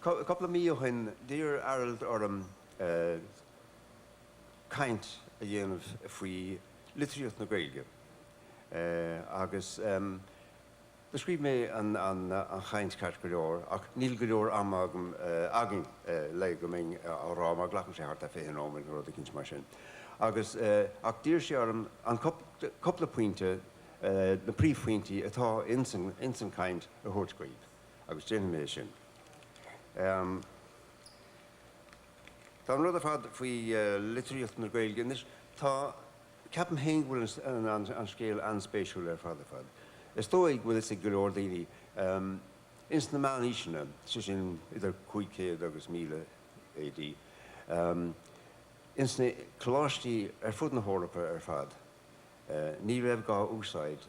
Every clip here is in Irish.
Cúpla mí ó shin, d'iarr Aralt orm caint a dhéanamh faoi litríocht na Gaeilge agus do scríobh mé an chaint ceart go leor ach níl go leor ama agam, againn le go mbeinn á rá mar glacann sé thart ar 20 nóiméad nó rud eicínt mar sin. Agus ach d'iarr sé orm an cúpla pointe, na príomhphointí atá ins an chaint a thabhairt dhaoibh. agus déanfaidh mé é sin. Tá an rud ar fad faoi litríocht na Gaeilge anois, tá, ceapaim féin go bhfuil an scéal an-spéisiúil ar fad ar fad. Is dóigh go bhfuil fhios ag go leor daoine, ins na meánaoiseanna, sé sin idir 500 agus 1000 AD, ins na coláistí ar fud na hEorpa ar fad, ní raibh dhá úsáid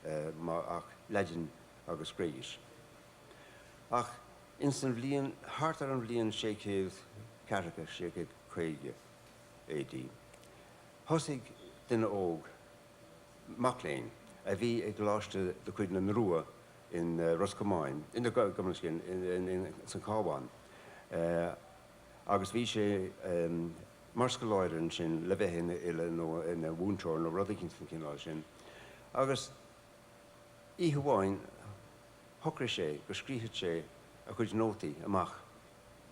ach Laidin agus Gréigis. Ach ins an bhliain, thart ar an bhliain 640, 650 AD, thosaigh duine óg, mac léinn, a bhí i gcoláiste de chuid na nDrua in Ros Comáin, in, gabh mo leithscéal, in, san Chabhán, agus bhí sé mar scoláire ansin le bheith ina fhile nó ina mhúinteoir nó rud eicínt den chineál sin. Agus oíche amháin shocraigh sé go scríobhfadh sé a chuid nótaí amach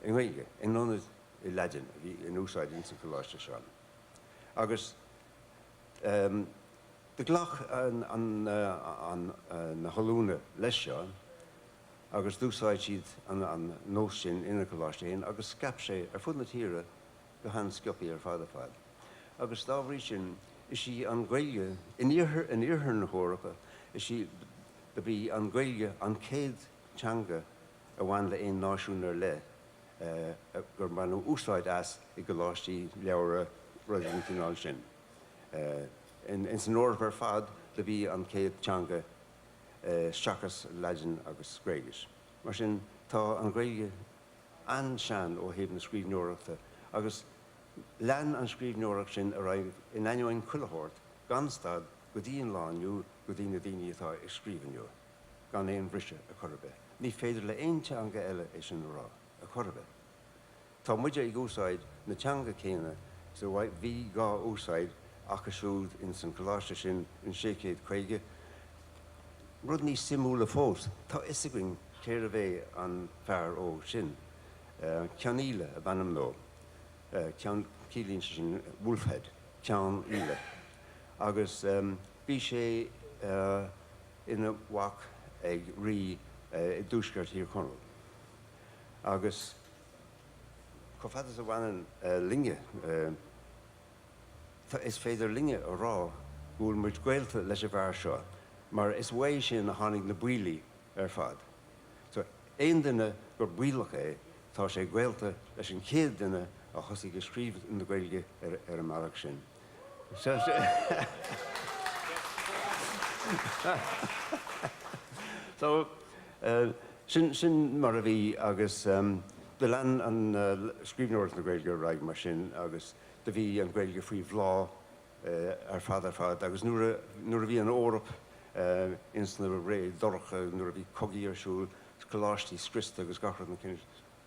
i nGaeilge in ionad i Laidin a bhí in úsáid ins an choláiste seo. Agus do ghlac na hollúna leis seo agus d'úsáid siad an nós sin ina gcoláiste féin agus scaip sé ar fud na tíre go han-sciobthaí ar fad ar fad. Agus dá bhrí sin, is í an Ghaeilge, in iarthar, in iarthar na hEorpa, is í, do b'í an Ghaeilge an chéad teanga a bhain le aon náisiún ar leith gur baineadh úsáid as i gcoláistí, leabhra, rudaí den chineál sin. Ins an Eoraip ar fad, do b'í an chéad teanga seachas Laidin agus Gréigis. Mar sin, tá an Ghaeilge an-sean ó thaobh na scríbhneoireachta agus lean an scríbhneoireacht sin ar aghaidh in ainneoin chuile shórt, gan stad, go dtí an lá inniu, go dtí na daoine atá ag scríobh inniu, gan aon bhriseadh ar chor ar bith. Ní féidir le aon teanga eile é sin a rá, ar chor ar bith. Tá muide ag úsáid na teanga céanna is a bhí dhá úsáid acu siúd ins an choláiste sin in 650. Rud níos suimiúla fós, tá fhios againn cérbh é an fear óg sin. Ceann Íle ab ainm dó. Ceann, ciallaíonn sé sin wolf-head, ceann íle. Agus bhí sé ina mhac ag rí i dtuaisceart Thír Chonaill. Agus chomh fada is a bhaineann linne, is féidir linne a rá go bhfuil muid gaolta leis an bhfear seo mar is uaidh sin a tháinig na Baoilligh ar fad. So, aon duine gur Baoilleach é, tá sé gaolta leis an chéad duine a thosaigh ag scríobh na Gaeilge ar an mbealach sin. So, sin, sin mar a bhí agus do lean an scríbhneoireacht na Gaeilge ar aghaidh mar sin agus do bhí an Ghaeilge faoi bhláth ar fad ar fad agus nuair a, nuair a bhí an Eoraip ins na ré dorcha, nuair a bhí cogaí ar siúl, coláistí scriosta agus gach rud den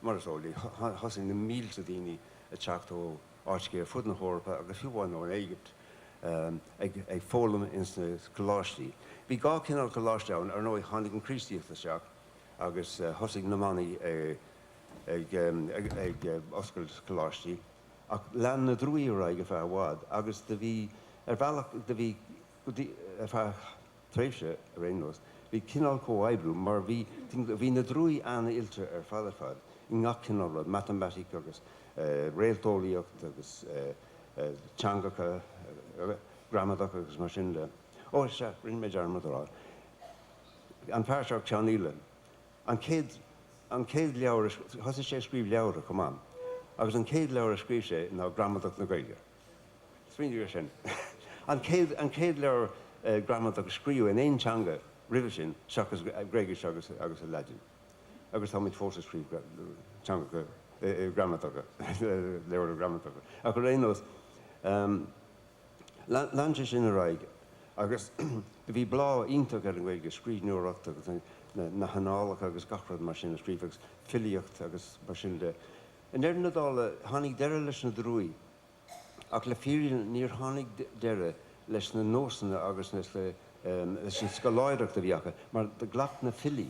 mar is eol daoibh, thosaigh na mílte daoine ag teacht ó áiteacha ar fud na hEorpa agus fiú amháin ón Éigipt ag foghlaim ins na coláistí. Bhí dhá chineál coláiste ann, ar ndóigh tháinig an Chríostaíocht isteach agus thosaigh na manaigh ag oscailt coláistí ach lean na druaí ar aghaidh ar feadh i bhfad agus do bhí, ar bhealach, do bhí go dtí, ar feadh tréimhse ar aon nós, bhí cineál comhoibriú mar bhí, bhí na druaí an-oilte ar fad ar fad i ngach cineál rud, matamaitic agus réalteolaíocht agus teangacha, gramadach agus mar sin de. Ó, sea, rinne mé dearmad a rá, an fear seo, Ceann Íle, an chéad, an chéad leabhar a, thosaigh sé ag scríobh leabhartha chomh maith, agus an chéad leabhar a scríobh sé ná Gramadach na Gaeilge. Smaoinigh air sin. An chéad, an chéad leabhar gramadach a scríobhadh in aon teanga roimhe sin seachas Gréigis agus, agus an Laidin. Agus táimid fós ag scríobh teangacha, gramadacha, leabhartha gramadacha. Ach ar aon nós, lean sé sin ar aghaidh agus do bhí bláth iontach ar an nGaeilge, scríbhneoireacht agus. na hannálacha agus gach rud mar sin a scríobh agus filíocht agus mar sin de. I ndeireadh na dála, tháinig deireadh leis na draoithe ach le fírinne níor tháinig deireadh leis na nósanna agus leis an scoláireacht a bhí acu mar do ghlac na filí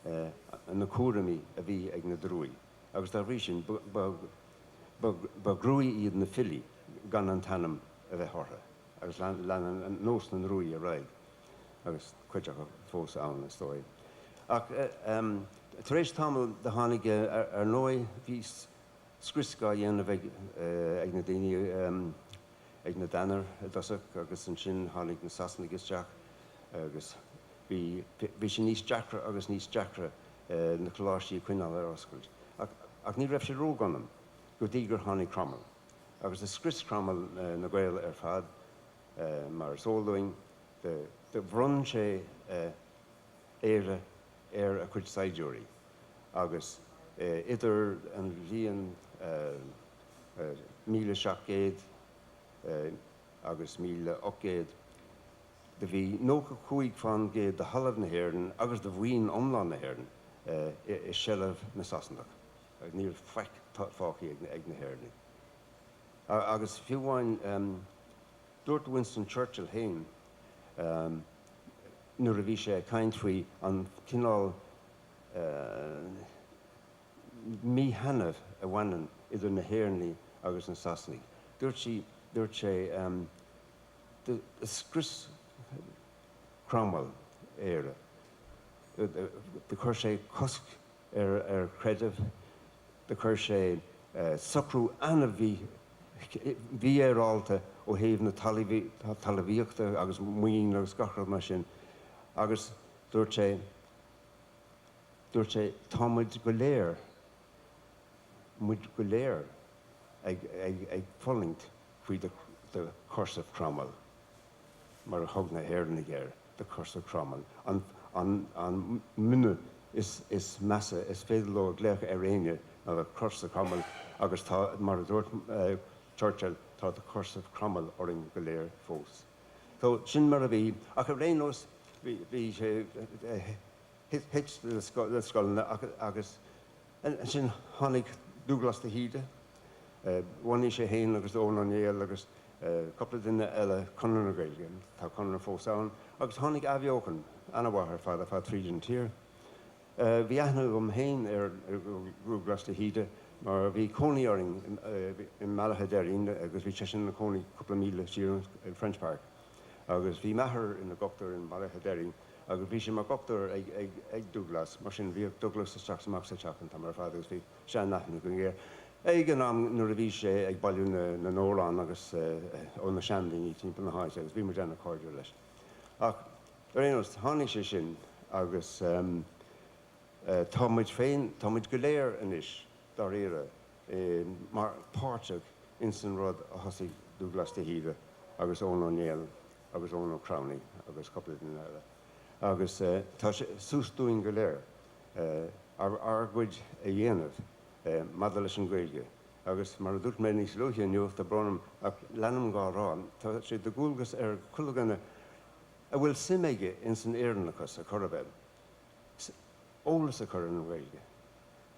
na cúraimí a bhí ag na draoithe agus dá bhrí sin ba dhraoi iad na filí gan an t-ainm a bheith orthu agus lean nós na ndraoi ar aghaidh agus cuid acu fós ann is dóigh. Ach tar éis tamaill do tháinig ar ndóigh bhí scrios á dhéanamh ag na daoine, ag na Danair i dtosach agus ansin tháinig na Sasanaigh isteach agus bhí, bhí sé níos deacra agus níos deacra na coláistí a choinneáil ar oscailt. Ach, ach ní raibh sé ródhona go dtí gur tháinig Cromail. Agus do scrios Cromail na Gaeil ar fad, mar is eol dúinn, do, do bhronn sé Éire ar a chuid saighdiúirí agus idir an bhliain 1700 agus 1800 do bhí 95% de thalamh na hÉireann agus de mhaoin iomlán na hÉireann i seilbh na Sasanach. Ní raibh faic fágtha ag na hÉireannaigh. Agus fiú amháin dúirt Winston Churchill féin nuair a bhí sé ag caint faoi an cineál míthaitneamh a bhaineann idir na hÉireannaigh agus na Sasanaigh, dúirt sí, dúirt sé, Do scrios Cromwell Éire. Do chuir sé cosc ar chreideamh. Do chuir sé socrú an-mhífhéaráilte ó thaobh na talmhaíochta agus maoin agus gach rud mar sin. Agus dúirt sé, dúirt sé, tá muid go léir, muid go léir ag fulaingt faoi the curse of Cromwell, mar a thug na hÉireannaigh air, the curse of Cromwell, an mionú is measa is féidir leo a ghlaoch ar éinne ná the curse of Cromwell agus tá, mar a dúirt Churchill, tá the curse of Cromwell orainn go léir fós. So, sin mar a bhí, ach ar aon nós, bhí sé, thit na scoileanna agus ansin tháinig Dúghlás de hÍde, Bhunaigh sé féin agus Eoghan Ó Néill agus cúpla duine eile Conradh na Gaeilge. Tá Conradh fós ann. Agus tháinig athbheochan an-mhaith ar fad ar fad tríd an tír. Bhí aithne agam féin ar Dhúghlás de hÍde mar bhí cónaí orainn i mBealach a' Doirín agus bhí seisean ina chónaí cúpla míle siar i Frenchpark. Agus bhí m'athair ina dhochtúir i mBealach a' Doirín agus bhí sé mar dhochtúir ag Dúghlás. Mar sin bhíodh Dúghlás isteach is amach sa teach an t-am ar fad agus bhí sean-aithne againn air ag an am nuair a bhí sé ag bailiú na n-amhrán agus ó na seandaoine timpeall na háite agus bhí muid ana-chairdiúil leis. Ach ar aon nós, tháinig sé sin agus tá muid féin, tá muid go léir anois dáiríre mar páirteach ins an rud a thosaigh Dúghlás de hÍde agus Eoghan Ó Néill agus Eoin Ó Cramhnaigh agus cúpla duine eile agus tá sé suas dúinn go léir ár gcuid a dhéanamh maidir leis an Ghaeilge agus mar a dúirt mé níos luaithe inniu, tá brón orm ach leanaim dhá rá, tá sé de dhualgas ar chuile dhuine a bhfuil suim aige ins an Éireannachas ar chor ar bith, eolas a chur ar an Ghaeilge,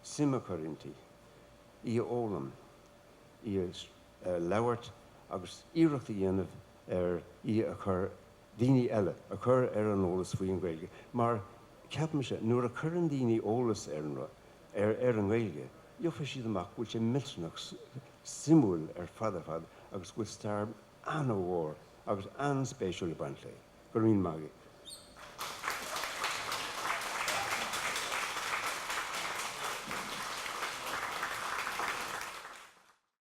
suim a chur inti, í a fhoghlaim, í a labhairt agus iarracht a dhéanamh ar í a chur daoine eile a chur ar an eolas faoi an Ghaeilge mar ceapaimse nuair a chuireann daoine eolas ar an rud, ar ar an nGaeilge, gheobhaidh siad amach go bhfuil sé millteanach suimiúil ar fad ar fad agus go bhfuil stair an-mhór agus an-spéisiúil ag baint léi. Go raibh míle maith agaibh.